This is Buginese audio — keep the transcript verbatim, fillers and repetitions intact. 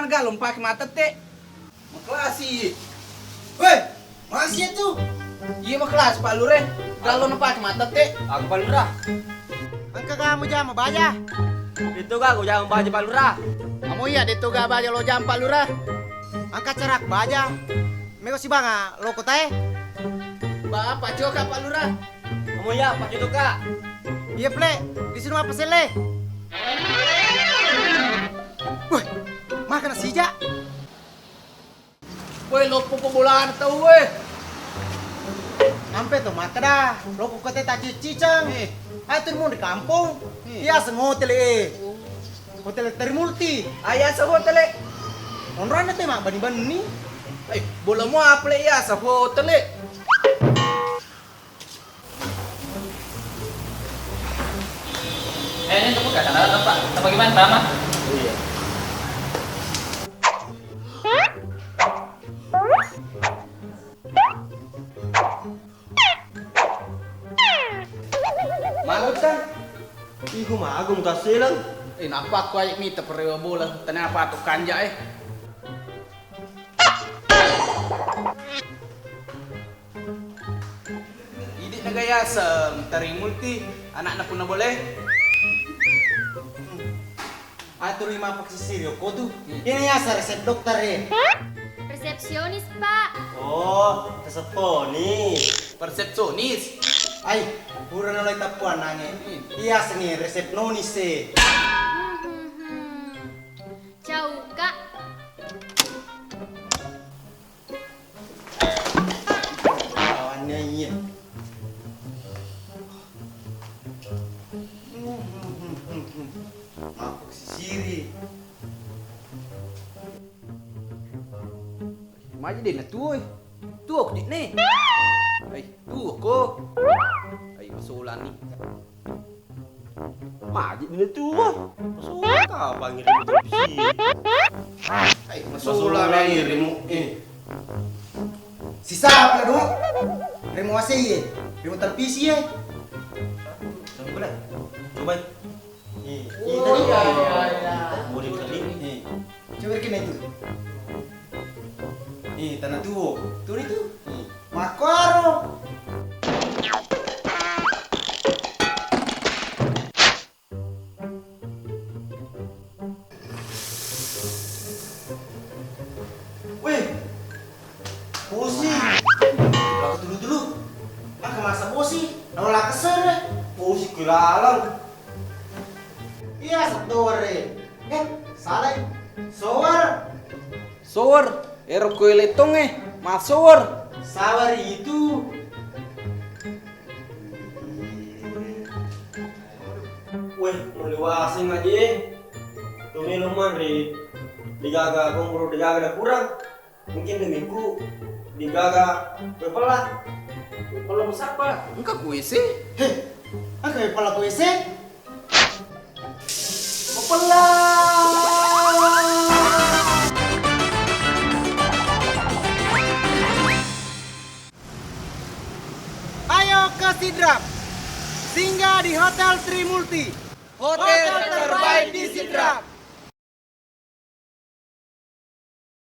Galo mpake matette. Makelasi. Weh, masih tu. Iya makelasi Pak Lurah. Galo mpake matette. Aku Pak Lurah. Engka kamu jama baja? Itu ga aku jama baja Pak Lurah. Kamu iya de' to ga baja lo jama Pak Lurah. Engka cerak baja. Meko sibanga loko tae. Bapak coka Pak Lurah. Kamu iya Pak Cotoka. Iya ple, di sini apa sele? Weh, makan sija. Woi, loppo ko bolana tau, woi. Ampe to makkeda, loko kote taciciceng. Eh. Atur mun di kampung. Eh. Iya, seng hotel e. Oh. Hotel Trimulti. Ah, iya, seng hotel e. Onronna te mabbani-bani. Eh, bola mo apa le iya, seng hotel e. Eh, ini tepuk kata apa? Apa gimana, Mama? Iya. Mau kan? Iku magung taselang. Eh, napa aku aja mita perewa bola? Ternyata patok kanja eh. Idi naga yaseng Trimulti, anakna Punna Boleh. Aturi mappaksisiri okko tu. Hmm. Ini yaseng resep dokter e. Resepsionis, Pak. Oh, resepsionis. Persepsionis. Ai, pura nalai tappuannange. Hmm. Iya sengi resep nonis e. Hmm, hmm, hmm. Cau, Kak. Lawannya iya. Mappaksisiri. Maji dena tuo, eh. Tuo ko ne. Ai, tuo ko. Ai, masolang ni. Maji dina tuo. Masolang kapang iri televisi. Ai, masolang iri mu. Eh. Sisa apa dong? Remo A C ye. Remo televisi ye. Coba. Coba. Eh, oh, iya, tadi. Iya, iya, iya. Boleh tadi. Eh. Coba kena itu. Eh, tanah tuo. Tuo itu. Eh. Makkuaro. Weh, bosi. Lako tulu-tulu. Maka masa bosi. Nawa laka sere. Bosi kelalang. Iya, satower e. Eh, salah. Sower. Sower, ero koe letong e, massower. Sawer itu. Weh, maliwaseng aja e. Tumi luman ri digaga kongkuru digaga da kurang. Mungkin demiku digaga kue pella. Kue pella musapa? Engka kue se. Heh, engka kue pella kue se. Mapella. Ayo ke Sidrap, singgah di Hotel Trimulti. Hotel terbaik di